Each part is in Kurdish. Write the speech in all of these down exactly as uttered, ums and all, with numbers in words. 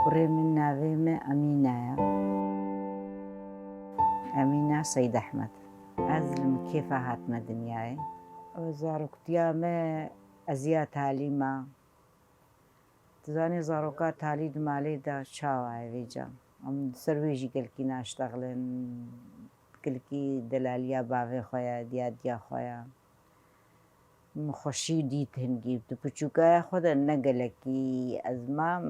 Kurê min navê me Emîne ye. Emîne Seyd Ehmed. Ez li Mikêfa hatime dinyayê. Zaroktiya me ez ya talî me. Dizanê zaroka talî di malê de çawa ye vêca. Em li ser wê jî gelkî naştexlin. Gelkî delaliya bavê xwe ye, diya diya xwe ye. Min xweşî dît hingî. Di piçûkaya xwe de ne gelekî ez mam.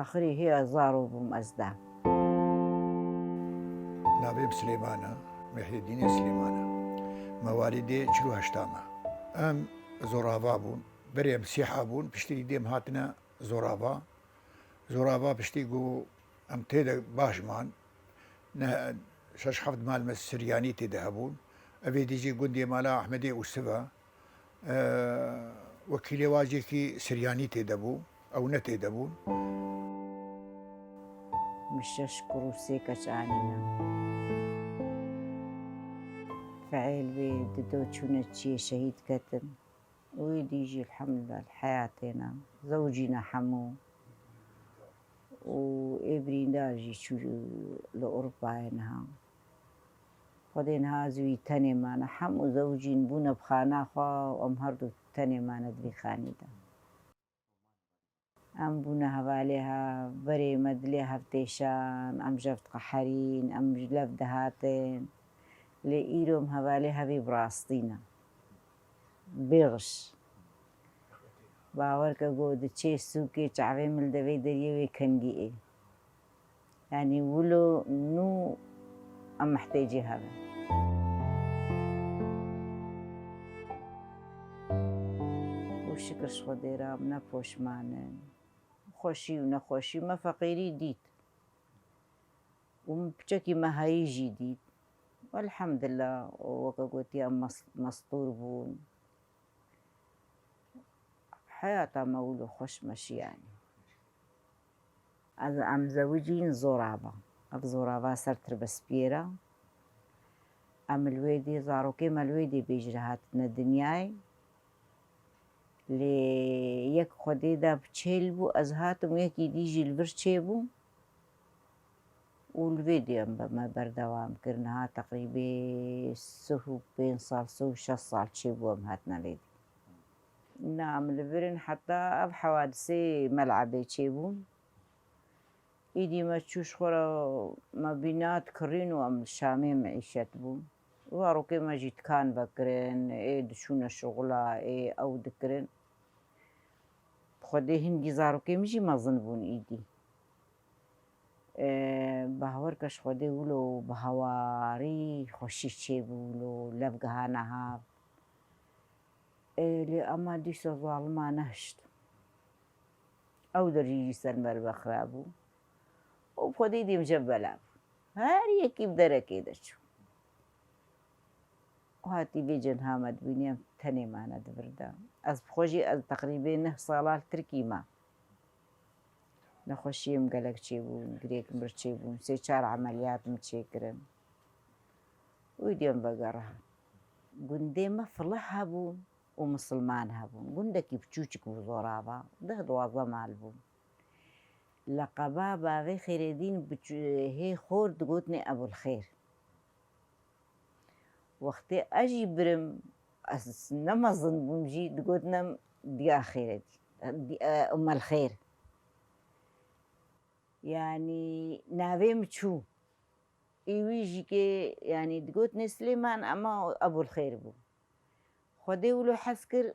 Axirî hê ez zaro bûm ez de. Navê min Silêman e, Mehrêdînê Silêman e. Me walîdê çil û heşta me. Em zorava bûn. Berê em sîha bûn, piştî dî em hatine zorava. Zorava piştî ku em tê de baş man. Ne, şeş heft mal me Siryanî tê de hebûn. Evê dî jî gundê mala Ehmedê Ûsiv e. Ee, wekîlê wajekî Siryanî tê de bû, ew ne tê de bûn. Min şeş kur û sê keç anîne. Feêl bê dido çûne çiyê şehîd ketin. Wê dî jî elhamdulillah li heyatê ne. Zewcîne hemû. Û ê birîndar jî çû li Ewropayê niha. Xwedê niha ez wî tenê mane. Hemû zewcîn bûne bi xana xwe û em her du tenê mane di vî xanî de. Em bûne hevalê hev, berê me dilê hev têşan, em ji hev diqeherîn, em ji lev dihatin. Lê îro em hevalê hevî bi rastî ne. Bêxiş. Bawer ke ku diçê sûkê çavê min li devê deriyê wê kengî ê. Yanî wilo nû em mihtêcê hev in. Û şikir ji Xwedê re em ne poşman in. Xweşî û nexweşî me feqîrî dît. Û min piçekî me heyî jî dît. Elhamdulillah, û weke gotiye em mes-, mestûr bûn. Heyata me wilo xweş meşî yanî. Ez, em zewicîn Zorava. Ev Zorava ser Tirbespiyê re. Em li wê dê, zarokê me li wê dê bêjî re hatine dinyayê. Lê yek Xwedê de bi çêl bû, ez hatim, yekî dî jî li vir çêbû. Û li vê dê em be-, me berdewam kir. Niha teqrîbê sih û pênc sal, sih û şeş sal çêbû em hatine vê dê. Na, em li vir in heta ev hewadisê Melebê çêbûn. Îdî me çû ji xwe re me bîna dikirîn û em li Şamê meîşet bûn. Zarokê me jî dikan vekirin, ê diçûne şixula, ê ew dikirin. Bi Xwedê hingî zarokê min jî mezin bûn îdî. Ê, bawer ke ji Xwedê wilo bi hewarî xweşî çêbû, wilo lev gihana hev. Ê, lê ema dîsa zalima nehişt. Ew derî jî ser me re xirab bû. Û bi Xwedê dîm ji bela bû. Her yekî bi derekê de çû. Û hatî vê cihê me dibînî, em tenê mane di vir de. Ez bi xwe jî, ez teqrîbê neh sala li Tirkî me. Nexweşiyê min gelek çêbûn, girêk mir çêbûn, sê çar emeliyat min çêkirin. Wî dî em vegerihin. Gundê me filih hebûn û misilman hebûn. Gundekî biçûçik bû Zorava, deh duwazdeh mal bûn. Leqeba bavê Xêredîn biçû-, hê xor digotinê Ebulxêr. Wextê ez jî birim, ez ne mezin bûm jî, digotin em diya Xêredîn, di-, e, Umelxêr. Yanî navê min çû. Ê wî jî kê, yanî digotinê Silêman, ema Ebulxêr bû. Xwedê wilo hez kir,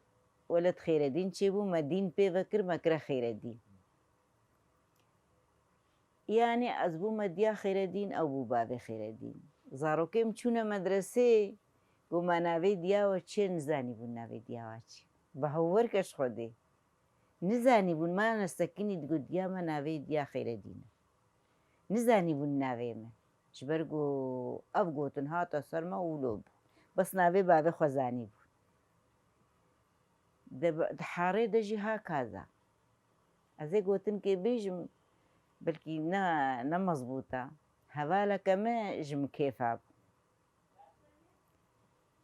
weled Xêredîn çêbû, me dîn pê vekir, me kire Xêredîn. Yanî ez bûme diya Xêredîn, ew bû bavê Xêredîn. Zarokê min çûne medresê, ku me navê diya we çi ye, nizanîbûn navê diya we çi. Bawer ke ji Xwedê. Nizanîbûn, me nesekinî digot diya me navê diya Xêredîn e. Nizanîbûn navê min. Ji ber ku ev gotin hate ser me û wilo bû. Bes navê bavê xwe zanîbûn. Di, di harê de jî ha kaza. Ez ê gotinkê bêjim, belkî ne, ne mezbût e. Hevaleke me ji min kêfa bû.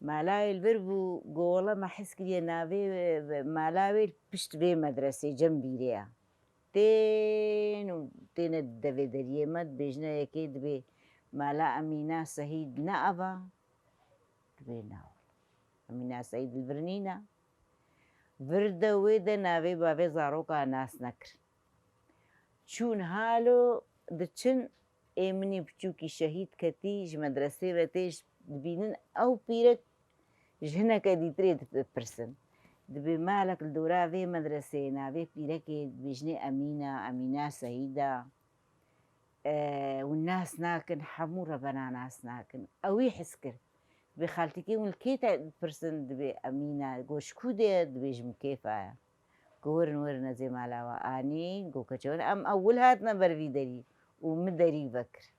Malayê li vir bû, got, wele me hez kiriye navê mala wê li pişt vê medresê cem bîrê ye. tên û têne devê deriyê me, dibêjine yekê dibê mala Emîna Sehîd ne ava? Dibê na wele. Emîna Sehîd li vir nîne. Vir de wê de navê bavê zaroka nas nekir. Çûn halo diçin, ê min ê biçûkî şehîd ketî, ji medresê ve tê, dibînin ew pîrek ji hineke dîtirê dipirsin. Dibê malek li dora vê medreseyê navê pîrekê dibêjinê Emîna, Emîna Sehîda. E, hûn nas nakin, hemû rebena nas nakin. Ewî his kir. Dibê xaltîkê hûn li kê te dipirsin, dibê Emîna, got ji ku de ye, dibê ji min kêfa ye. Got werin, werin ez ê mala we anî, got keçe werin. Em ewil hatine ber vî derî û min derî vekir.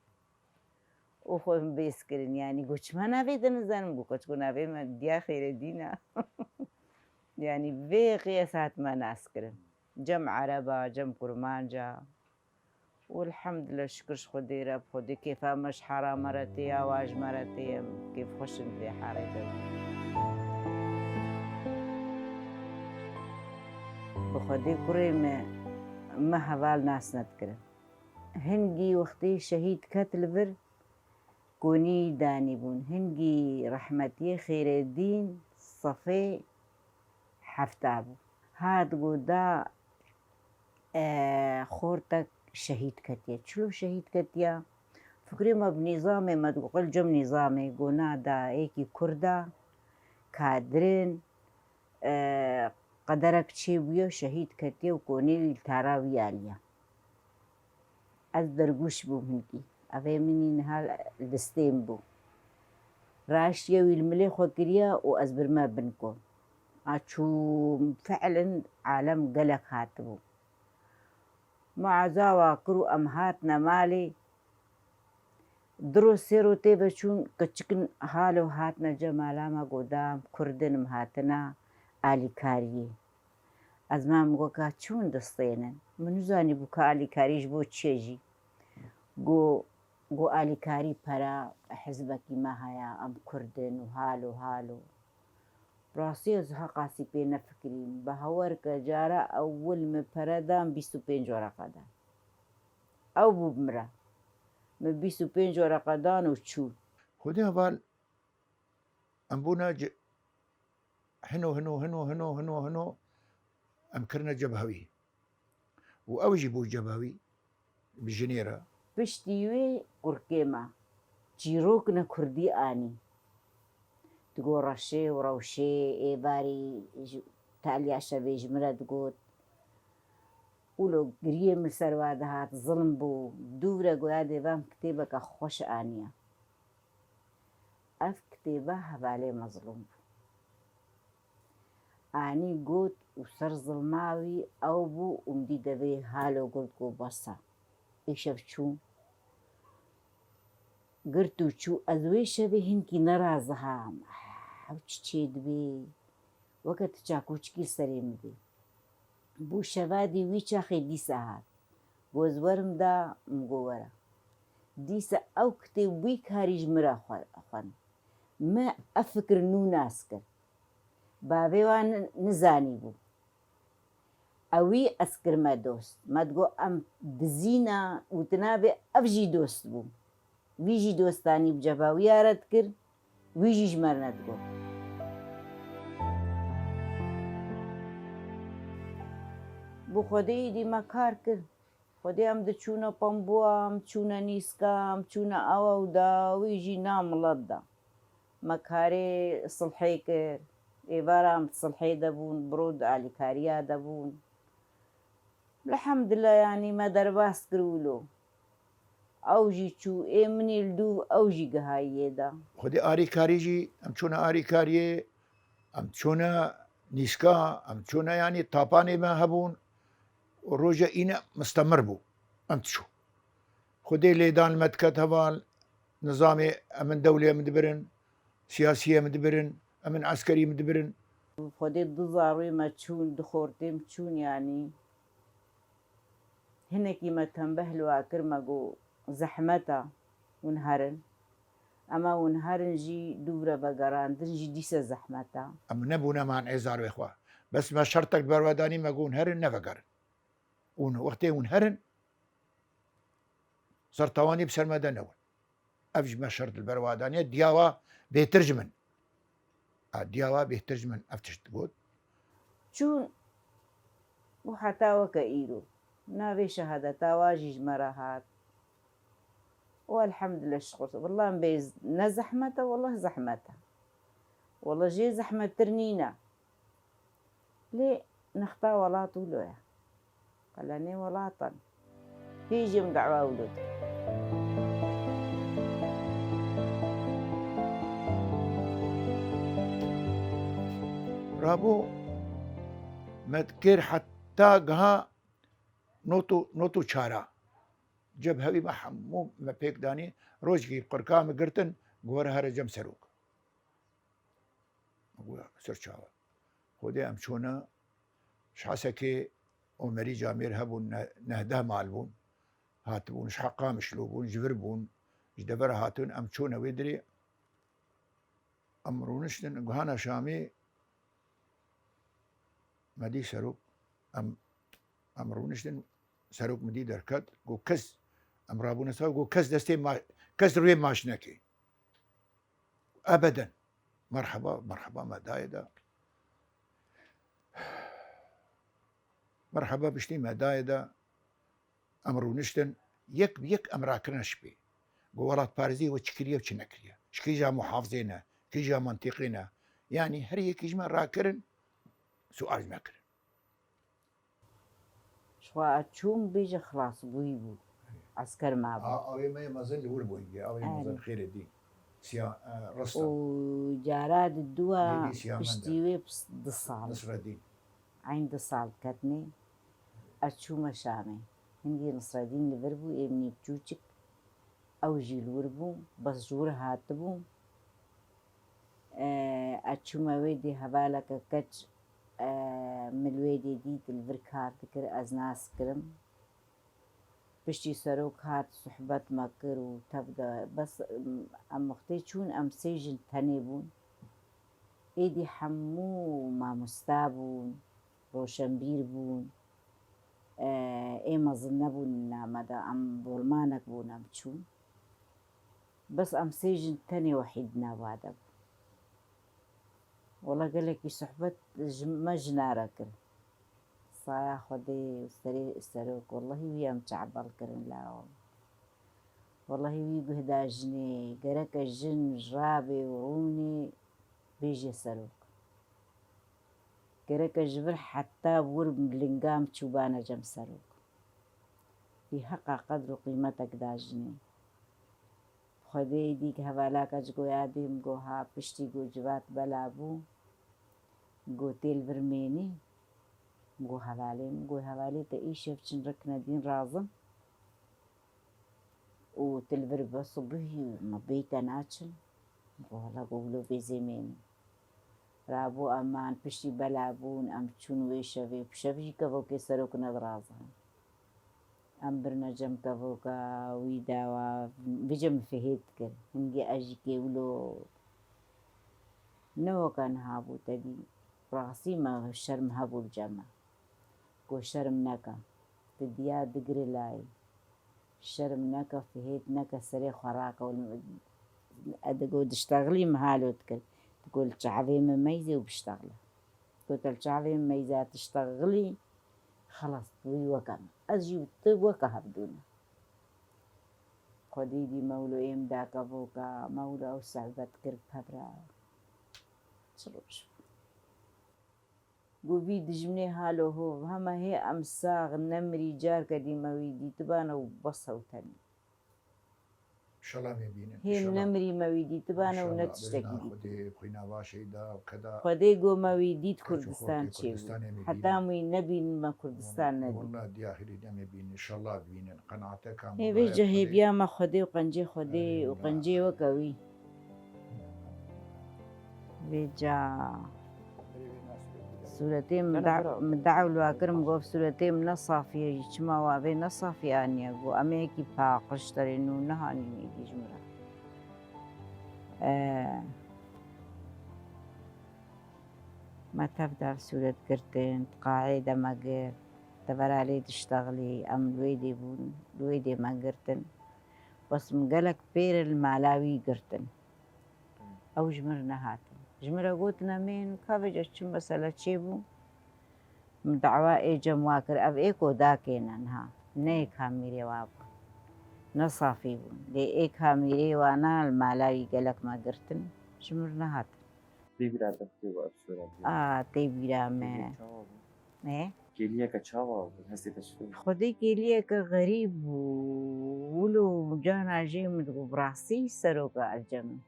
Û xwe min bêz kirin, yanî got çima navê te nizanim, got keçko navê me Diya Xêredîn e. Yanî vê qiyes hatime nas kirin. Cem Ereba, cem Kurmanca. Û elhamdulillah, şikir ji Xwedê re, bi Xwedê kêfa me ji hara me re tê, awa ji me re tê, em kêfxweş in vê harê de. Bi Xwedê kurê me, me heval nas nedikirin. Hingî wextê şehîd ket li vir, konî danîbûn. Hingî rehmetiyê Xêredîn sefê hefta bû. Hat got da, e, xortek şehîd ketiye. Çilo şehîd ketiya? Fikrê me bi nîzamê me digot, qil cem nîzamê, got na da êkî kurda, kadirin, e, qederek çêbûye, şehîd ketiye û konê wî li tara wî aliye. Ez dergûş bûm hingî. Evê min î niha li destê min bû. Raştiye wî li milê xwe kiriye û ez birime bin ku. A çûm, fi'len alem gelek hatibû. Me ezawa kir û em hatine malê. Du roj sê roj tê ve çûn, kiçikin halo hatine cemala me, got da em kurd in, em hatine alîkariyê. Ez mam got ka çi hûn distênin? Min nizanîbû ka alîkarî ji bo çi ye jî. Got, got alîkarî pera hizbekî me heye, em kurd in û halo halo. Rastî ez ha qasî pê nefikirîm. Bi hewer ke cara ewil min pere dan bîst û pênc wereqe dan. Ew bû bi min re. Min bîst û pênc wereqe dan û çû. Xwedê heval, em bûne ce-, hino, hino, hino, hino, hino, hino, em kirine cebhewî. Û ew jî bû cebhewî bi jinê re. Piştî wê kurkê me çîrokine kurdî anî. Digot reşê û rewşê, êvarî ji taliya şevê ji min re digot. Wilo giriyê min ser wa dihat, zilm bû. Dû vire goya dêva min kitêbeke xweş aniye. Ev kitêbe hevalê mezlûm bû. Anî got û ser zilma wî ew bû û min dî devê halo girt, got bes e. Îşev çûm. Girt û çû, ez wê şevê hinkî neraziham. Ew çi çê dibê? Weke ti çakûçikî serê min bê. Bû şeva dî wî çaxê dîsa hat. Got ez werim da, min got were. Dîsa ew kitêb wî karî ji min re xwe-, xwend. Me ev fikir nû nas kir. Bavê wan ni-, nizanîbû. Ewî ez kirime dost. Me digot em dizî ne û tu nabê, ev jî dost bû. Wî jî dostanî bi ceba wî ya re dikir, wî jî ji me re nedigot. Bi Xwedê êdî me kar kir. Xwedê em diçûne pembûa, em çûne nîska, em çûne awa û dawî jî na milet de. Me karê silhê kir. Êvara em di silhê de bûn, bi ro di alîkariya de bûn. Elhemdulillah, yanî me derbas kir wilo. Ew jî çû, ê min î li dû, ew jî gihayî yê de. Xwedê arîkarî jî, em çûne arîkariyê, em çûne nîska, em çûne, yanî tapanê me hebûn, roje îne mistemir bû, em diçû. Xwedê lêdan li me diket heval, nizamê em in dewlê em dibirin, siyasiyê em dibirin, em in eskerî em dibirin. Xwedê du zarûyê me çûn, du xortê min çûn, yanî hinekî me tembeh li wa kir, me got zehmet e hûn herin. Ema hûn herin jî dû vire vegerandin jî dîse zehmet e. Em nebûne manê zarûyê xwe. Bes me şertek li ber we danî, me got hûn herin nevegerin. Hûn wextê hûn herin, sertawanî bi ser me de newin. Ev ji me şer dilber wa daniye, diyawa bêhtir ji min. A, diyawa bêhtir ji min ev tişt got. Çûn û heta weke îro navê şehadeta wa jî ji me re hat. Û elhamdulillah şikir. Wallah bê ne zehmet e, wallah zehmet e. Wallah jê zehmettir nîne. Lê nexta welat wilo ye. Qelenê welatan. Hê jî em dawa wilo dikin. Rabû me dikir heta giha not û, not û çara. Cebhewî me hemû me pêk danî, rojekî qirka me girtin, got were here cem serok. Got, ser çawa? Xwedê em çûne, ji Hesekê Omerî camêr hebûn, ne-, nehdeh mal bûn. Hatibûn, ji Heqamişlo bûn, ji vir bûn, ji devera hatin, em çûne wê dirê. Em rûniştin, guhana Şamê me dî serok, em, em rûniştin, serok me dî derket, got, kes, em rabûne ser, got, kes destê ma-, kes rûyê maşinekê. Ebeden. Merheba, merheba me dayê de. Merheba piştî me dayê de. Em rûniştin, yek bi yek em rakirine şipê. Got, welatparêzî we çi kiriye û çi nekiriye. Ji kîja muhafizê ne, kîja mantîqê ne. Yanî her yekî ji me rakirin, sual me kirin. Ji xwe ez çûm bêje xilasbûyî bû. Esker mabû. A, awê me yê mezin li wir bû hingê. Awê yê mezin Erê. Xêrê dî. Siya, e, Ristan. Û cara di dua Lê dî Siya piştî Mende. Wê pis-, du sal. Nisredîn. Eyn du sal ketnê. Ez çûme Şamê. Hingê Nisredîn li vir bû, ê min ê biçûçik. Ew jî li wir bû. Bes ji wir hatibû. E, ez çûme wê dê hevaleke keç, e, min li wê dê dît, li vir kar dikir, ez nas kirim. Piştî serok hat, sohbet me kir û tev de, bes, em, em wextê çûn, em sê jin tenê bûn. Êdî hemû mamosta bûn, roşenbîr bûn. E, ê mezin nebûn li nav me de, em bolmanek bûn, em çûn. Bes em sê jin tenê wehîd di nava de bû. Wela gelekî sohbet ji me jina re kir. Saya Xwedê û serê serok, wellahî wî em çehbel kirin lawo. Wellahî wî guh da jinê, gereke jin rabê û rûnê bêje serok. Gereke ji vir heta wir lingam çûbane cem serok. Wî heqa qedr û qîmetek da jinê. Xwedê dîk hevalaka ji goya dî, min got, ha, piştî got Civat bela bû, got tê li vir mênî. Min got hevalê, min got hevalê te îşev çin rikne dîn razim. Û tu li vir be sibihî û me bêyî te naçin. Min got wela got wilo vêzê mênî. Rabû eman piştî bela bûn, em çûn wê şevê, bi şev jî kevokê serok nedirazin. Em birine cem kevoka wî dawa, vêce min fihêt kir. Hingê ez jî kê wilo ne weke niha bû te dî. Rastî me şerm hebû li cem me. Got şerm neke. Tu diya digire layê. Şerm neke, fihêt neke, serê xwe rake. Ez digo diştexilî min halo dikir. Digo li çavê min meyzê û biştexile. Got li çavê min meyzê tiştexilî, xelas, tu wî weke min. Ez jî û tu weke hevdû ne. Xwedî dî mewlo êm da kevoka, mewlo ew sohbet kir bi pevra. Çi roj bû. Got vî dijminê halo hov, hema hê em sax nemirî, carke dî me wî dîtibane û bes ew tenê. Înşallah em ê bînin. Hê nemirî me wî dîtibane û ne tiştekî dît. Înşallah, bêjna Xwedê, xwîna vaşê da, keda. Xwedê got me wî dît Kurdistan çêbû. Heta em wî nebînin me Kurdistan nedît. Wallah diya xêrê em ê bînin. Înşallah bînin. Qenaeteka me. Hê vê cehê biya me Xwedê û qencê Xwedê û qencê weke wî. Vêca sûretê min da-, min dewla kir, min got sûretê min ne safî ye jî, çima wa vê ne safî aniye? Got em ê yekî paqij terên û nihanîn êdî ji min re. E, me tev de ev sûret girtin, di qaê de me girt. Tevera lê diştexilî, em li wê dê bûn, li wê dê me girtin. Bes min gelek pêre li mala wî girtin. Ew ji min re nehatin. Ji min re gotin, em ê ka vêca çi mesele çêbû? Min dawa ê cem wa kir, ev ê ku dakê ne niha. Ne ê ka mîrê wa bû. Ne safî bû. Lê ê ka mîrê wa na li mala wî gelek me girtin. Ji min re nehatin. Tê bîra te xwedê û ev sora bû. A, tê bîra me. Kêliyê çawa bû? Ne? Kêliyeke çawa bû? Hestê te çi bû? Xwedê kêliyeke xerîb bû. Wilo cana jê min digot, bi rastî seroka Ercem.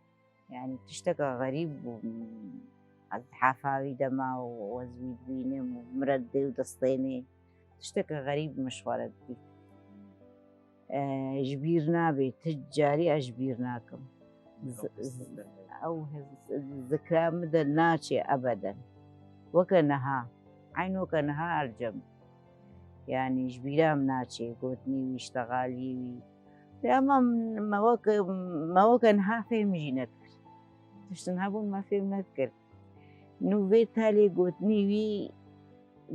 Yani tişteke xerîb bû. Ez hefa wî dema û ez wî dibînim û min re didê û destênê. Tişteke xerîb min ji xwe re didît. E, ji bîr nabe, ti carî ez ji bîr nakim. Z-, z-, ew hez-, zikra min de naçe ebeden. Weke niha, eyn weke niha Ercem. Yani ji bîra min naçe, gotinê wî, îştexaliyê wî. Lê ema me weke, me weke niha fêm jî nedikir. Tiştin hebûn me fêm nedikir. Nû vê talê gotinî wî,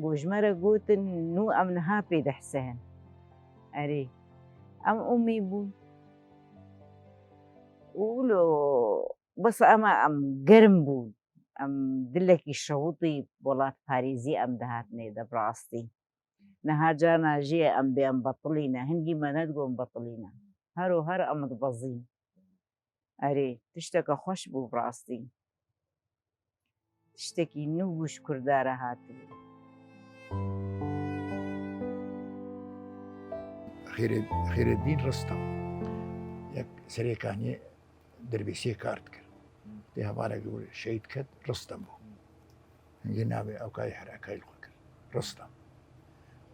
ku ji me re gotin, nû em niha pê dihsihin. Erê, em umî bûn. Û lo, bes ema em germ bûn. Em dilekî şewitî welatparêzî em dihatinê de bi rastî. Niha cana jê em bê em betilî ne. Hingî me nedigot em betilî ne. Her û her em dibezîn. Erê, tişteke xweş bû bi rastî. Tiştekî nû bû ji Kurda re hatibû. Xêre-, Xêreddîn Ristem, yek serê kaniyê Dirbêsiyê kar dikir. Tê hevalek li wir şehîd ket, Ristem bû. Hingê navê ew kayê herekayê li xwe kir. Ristem.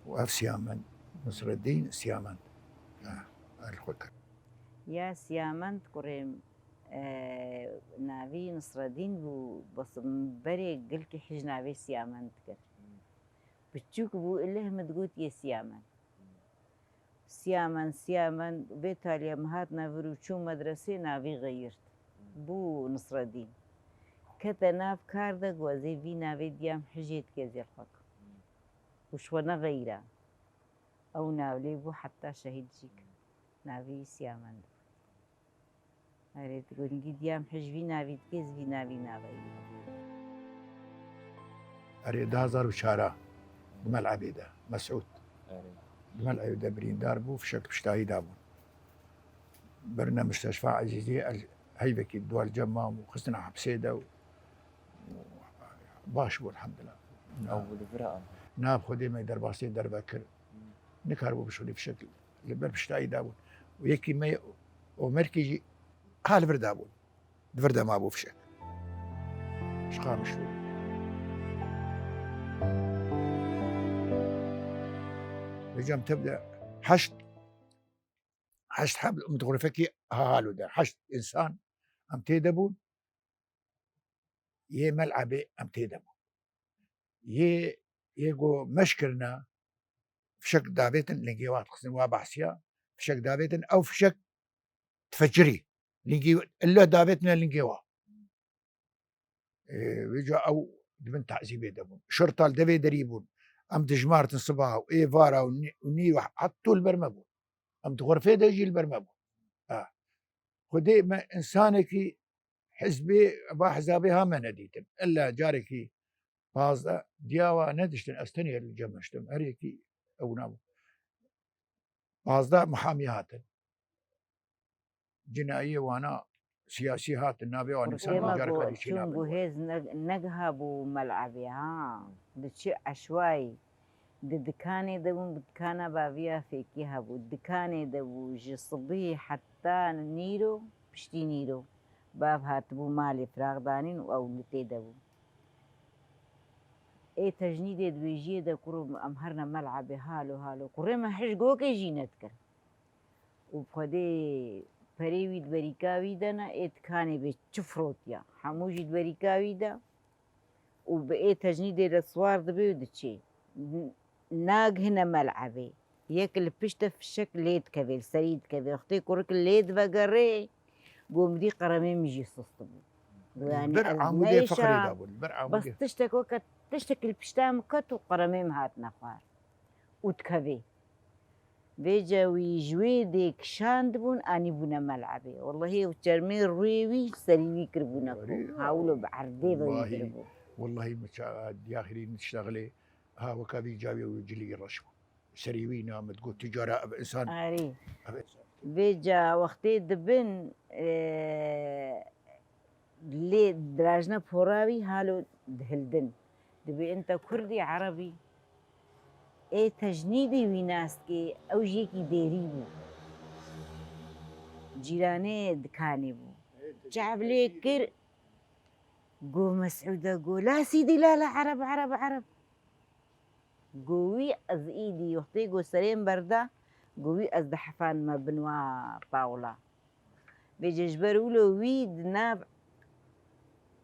Û ev Siyamend, Nisreddîn Siyamend. Ha, li xwe kir. Ya Siyamend kurê, e, navî Nisreddîn bû, bes berê gilkî hij navê Siyamend dikir. Piçûk bû, ilih min digot yê Siyamend. Siyamend, Siyamend, vê talî em hatine vir û çû medresê navî xeyirt. Bû Nisredîn. Kete nav kar de ku ez ê vî navê diyam hijê dike zêr xwe kim. Û ji xwe nexeyira. Ew nav lê bû heta şehîd jî kir. Navê wî Siyamend bû. Erê, tu gundî diyam hij vî navî dikê, ez vî navî naveyî. Erê, du hazar û çar di Mel'ebê de, Mesûd. Erê. Di Mel'ebê de birîndar bû, fişek piştayî dabûn. Birine Misteshfa Ezîzî, el, heyvekî duwar cem mam û xistine hepsê de û, û baş bû, elhamdulillah. Ew li vir an. Nav Xwedê me derbasê derve kir. Nikaribû bişûnî fişek li ber piştayî dabûn. Û yekî me Omerkî jî ha li vir dabûn. Di vir de mabû fişek. Ji Qamişlo. Vêca em tev de heşt, heşt heb mitxurifekî ha halo de. Heşt însan em tê de bûn. Yê Mel'ebê em tê de bûn. Yê, yê ku meş kirine, fişek davêtin lingê wa dixistin, wa behsiya, fişek davêtin, ew fişek difecirî. Lingê, ille davêtine lingê wa. Ê, vêca ew di bin tezîbê de bûn. Şirta li devê derî bûn. Em dijmartin sibaha û êvara û nî-, û nîro heto li ber me bûn. Em di xurfê de jî li ber me bûn. Ha. Xwedê me însanekî hizbê, va hizabê ha me nedîtin. Illa carekî pazdeh diyawa nediştin, ez tenê li cem me ştim. Her yekî ew nabû. Pazdeh muhamî hatin. Cinayiyê wana siyasî hatin, navê wan nivîsandin, careka dî çê çûn nabin. Guhêz ne-, negiha bû Mel'ebê, ha. Diçi eşwayî. Di dikanê de bûn, bi dikana baviya fêkî hebû. Dikanê de bû, ji sibî heta nîro, piştî nîro. Bav hatibû malê firax danîn û ew li tê de bû. Ê tecnîdê dibêjiyê de kuro em herine Mel'ebê halo halo. Kurê me hij gokê jî nedikir. Û bi Xwedê perê wî di berîka wî de ne, ê dikanê bê çi firotiya. Hemû jî di berîka wî de. Û bi ê tecnîdê de siwar dibe û diçê. N-, nagihine Mel'ebê. Yek li pişt de fişek lê dikeve, li serî dikeve. Wextê kurik lê divegerê, gomdî qeremê min jî sist bû. Got, yanî, ber ez Amûdê neyşa, fexrê dabûn, ber bes Amûdê. Tiştek weke, tiştek li pişta min ket û qeremê min hatine xwar. û dikevê. Vêca wî ji wê dê kişandibûn, anîbûne melebê. Wellehî ew çermê rûyê wî serî wî kiribûne ku. Erê, hawlo bi erdê ve wî kiribû. Wellahî min ça-, diya xêrî min tişta xilê, ha weka vî cavê wî cilî reş bû. Serî wî namit got, tu cara ev insan, Erê. Ev insan. Vêca wextê dibin, e, lê dirajna pora wî halo dihildin. Dibê ente Kurdî, Erebî. Ê tecnîdê wî nas dikê, ew jî yekî dêrî bû. Cîranê dikanê bû. Çav lê kir, got, Mesûde, got, la sîdî la la Ereb, Ereb, Ereb. Got, wî ez îdî, wextê got serê min berda, got, wî ez dihefandime bin wa tawla. Vêca ji ber wilo wî di nav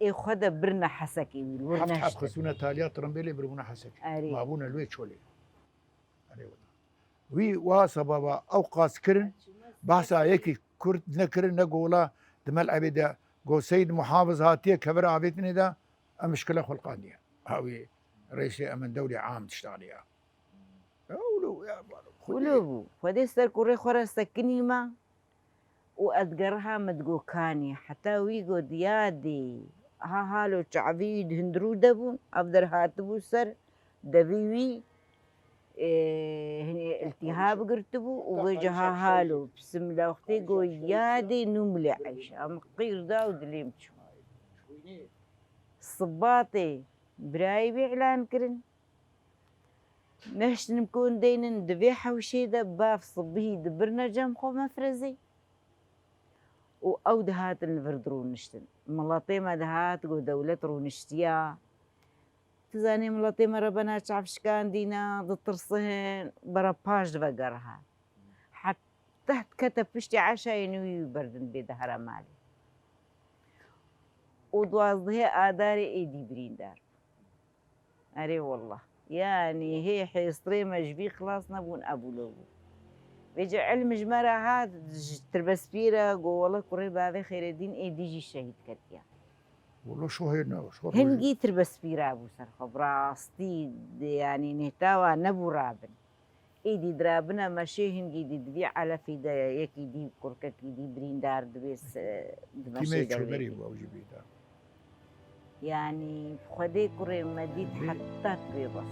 ê xwe de birine Hesekê wî, li wir Heft heb neştin. Xistûne taliya tirimbêlê biribûne Hesekê. Erê. Mabûne li wê çolê. Erê wela. Wî wa sebaba ew qas kirin, behsa yekî Kurd nekirin, ne gola di melebê de go Seyid Muhafiz hatiye kevera avêtinê de, em mişkile xwe liqandiye. Ha wî reîsê em in dewlê am tiştaniya. Ya wilo, ya balo, Xwedê. Wilo bû. Xwedê ser kurê xwe re sekinî ma. Û ez digeriha min digot kanî, heta wî got, yadê, ha halo çavî wî di hundirû de bûn, ev derhatibû ser devî wî, ê, hinê iltîhab girtibû û vêca ha halo, bisimla wextê got, yadê nû milê Eyşe, em qîr da û dilê min çû. Sibatê birayê wî îlan kirin. Nehiştin kon deynin di vê hewşê de, bav sibihî dibirne cem xwe mefrezê û ew dihatin li vir dirûniştin. Miletê me dihat, got, dewlet rûniştiya. Tu zanî miletê me rebena çav şikandîna, ditirsin, bera paş dive geriha. Heta dikete piştî eşayê nû wî berdin bê dihera malê. Û duwazdehê Adarê êdî birîndar. Erê wallah. Yanî hê hêstirê me ji vî xilas nebûn, ebûlo bû. Vêca ilm ji me re hat, ji tirbespî re got, wele kurê bavê Xêredîn êdî jî şehîd ketiye. Wele şohê ne, şohê Hingî tirbespî rabû ser xwe, bi rastî, yanî nêhtawa nebû rabin. Êdî dirabine meşê, hingî dî di vî elefî de yekî dî, kurkekî dî birîndar dibê se-, di Tîmê meşê de çûberî wê bû, ew jî bî de. Yanî, bi Xwedê kurê me dît Bê- heta bêbas.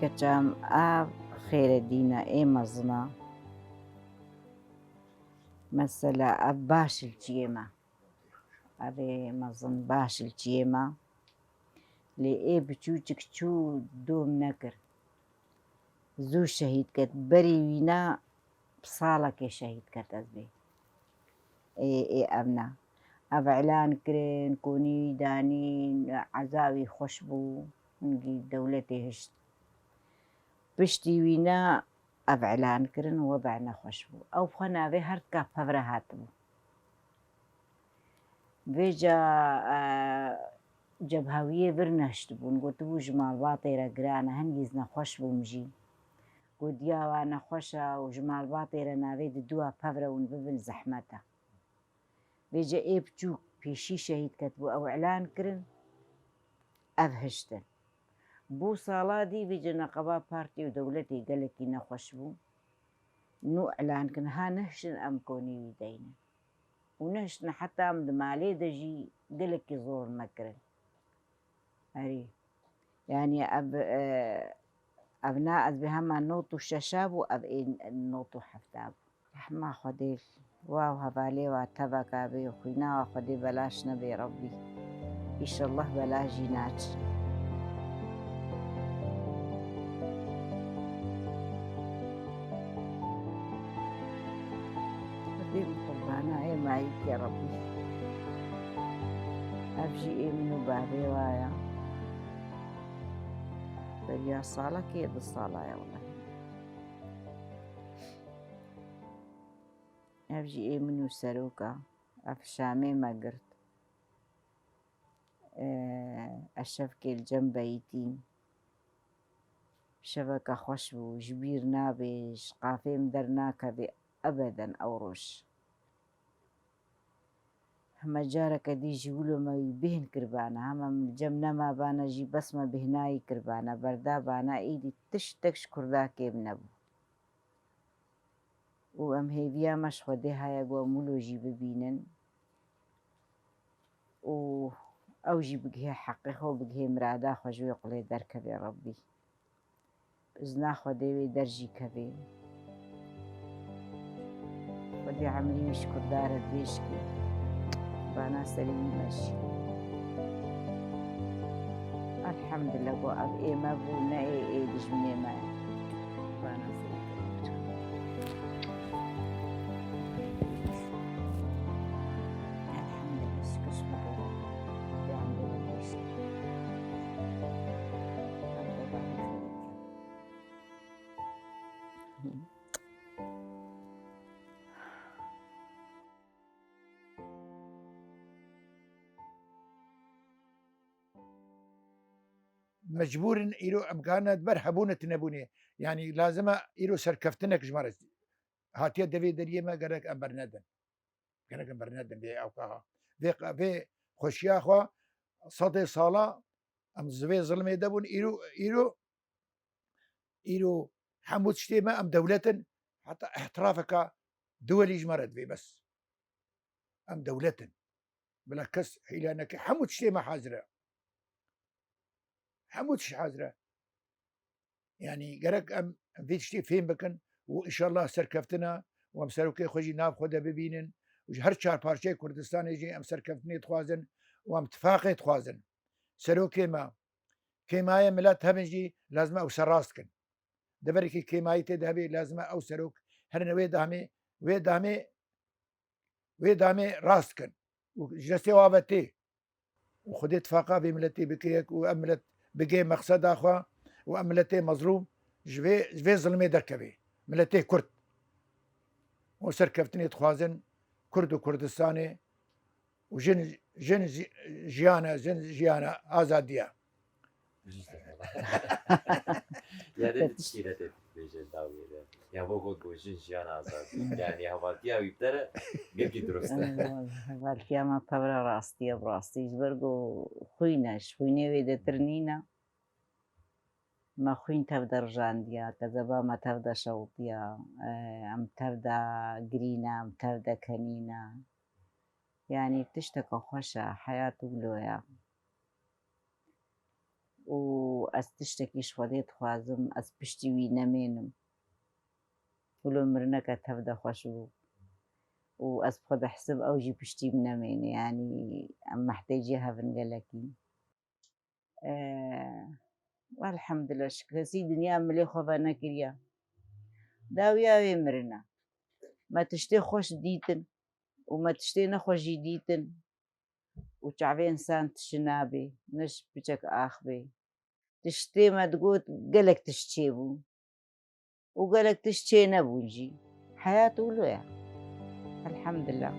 Keçam ev Xêredîna ê mezina. Mesela ev baş li çiyê me. Ev ê mezin baş li çiyê me. Lê ê biçûçik çû dom nekir. Zû şehîd ket. Berî wîna bi salekê şehîd ket ez bê. Ê, ê ev ne. Ev îlan kirin, konî wî danîn, eza wî xweş bû. Hingî dewletê hişt. Piştî wîna ev îlan kirin, weda nexweş bû. Ew bi xwe navê her tika pevre hatibû. Vêca, e, cebhawiyê vir nehiştibûn, gotibû ji malbatê re giran e, hingî ez nexweş bûm jî. Got diya wa nexweş e û ji malbatê re navê di dua pevre hûn bibin zehmet e. Vêca ê biçûk pêşî şehîd ketibû, ew îlan kirin, ev hiştin. Bo sala dî vêca neqeba partî û dewletê gelekî nexweş bû. Nû îlan kirin, ha nehiştin em konî wî deynin. Û nehiştin heta em di malê de jî gelekî zor me kirin. Erê. Yanî ev, e, ev na ez bê hema nod û şeş a bû, ev ê nod û heft a bû. Rehma Xwedê wa û hevalê wa teveka bê û xwîna wa Xwedê belaş nebê Rebbî. Înşellah belaş jî naçin. Xwedê min qurbana ê mayîkê Rebbî. Ev jî ê min û bavê wa ye. Beriya salekê du sala ye wele. Ev jî ê min û seroka. Ev şamê me girt. Ee, eşevkê li cem beyîtîn. Şeveke xweş bû, ji bîr nabê, ji qafê min dernakevê ebeden ew roj. Heme careke dî jî wilo me wî bêhn kiribane, heme min li cem nemabane jî bes me bêhnayî kiribane, berdabane, êdî tiştek ji Kurda kêm nebû. Û em hêviya me ji Xwedê heye ku em wilo jî bibînin û ew jî bigihê heqê xwe û bigihê mirada xwe ji wê qulê derkeve Rebbî. Izna Xwedê wê der jî kevê. Xwedê emrî wî ji Kurda re dirêj kê. Bana serî wî me jî. Elhemdulillah ku ev ê me bû, ne ê, ê dijminê me ye. Bana serî kevê. Elhemdulillah, şikir ji Xwedê re. Xwedê emrî wî dirêj kê. Xwedê bana serî kevê. Mecbûr in îro em karine di ber hebûne tunebûnê. Yanî lazim e îro serkeftinek ji me re hatiye devê deriyê me, gerek em bernedin. Gerek em bernedin vê ewka ha. Vê, vê xweşiya xwe sedê sala em ji vê zilmê de bûn, îro, îro, îro hemû tiştê me, em dewlet in, heta îhtirafeka duwelî ji me re divê bes. Em dewlet in. Bila kes hîle neke. Hemû tiştê me hazir e. Hemû tişt hazir e. Yanî gerek em vê tiştê fêm bikin û înşallah serkeftina û em serokê xwe jî nav xwe de bibînin û ji her çar parçeyê Kurdistanê jî em serkeftinê dixwazin û em tifaqê dixwazin. Serokê me, kêmayê milet hebin jî lazim e ew ser rast kin. Deverekî kêmayî tê de hebe lazim e ew serok herine wê damê, wê damê, wê damê rast kin û ji destê wan ve tê. Û Xwedê tifaqa vê miletê bike yek û ev milet bigê mexseda xwe û ev miletê mezlûm ji vê, ji vê zilmê derkeve. Miletê Kurd. Û serkeftinê dixwazin Kurd û Kurdistanê û jin, jin ji-, jiyane, jin jiyane azadiye. Ya ne tiştî ne te bêje dawiyê de. Ya bo bo go jin jiyan azad. Yani hevatiya wî tere gelkî dirust e. Hevaltiya me tevra rastiye bi rastî. Ji ber ku xwîn e, ji xwînê wê de tir nîne. Me xwîn tev de rijandiya, kezeba me tev de şewitiya, e, em tev de girîne, em tev de kenîne. Yanî tişteke xweş e, heyat wilo ye. Û ez tiştekî ji Xwedê dixwazim, ez piştî wî nemênim. Wilo mirineke tev de xweş bû. Û ez bi xwe dihesib ew jî piştî min nemêne. Yanî em mehtêcê hev in gelekî. Ee, elhemdulillah, ji kesî dinya milê xwe venekiriye. Dawiya wê mirine. Me tiştê xweş dîtin û me tiştê nexweş jî dîtin. Û çavê însan tişinabe, ne ji piçek axivê. Tiştê me digot, gelek tişt çêbû. Û gelek tişt çênebûn jî. Heyat wilo ye. Elhemdulillah.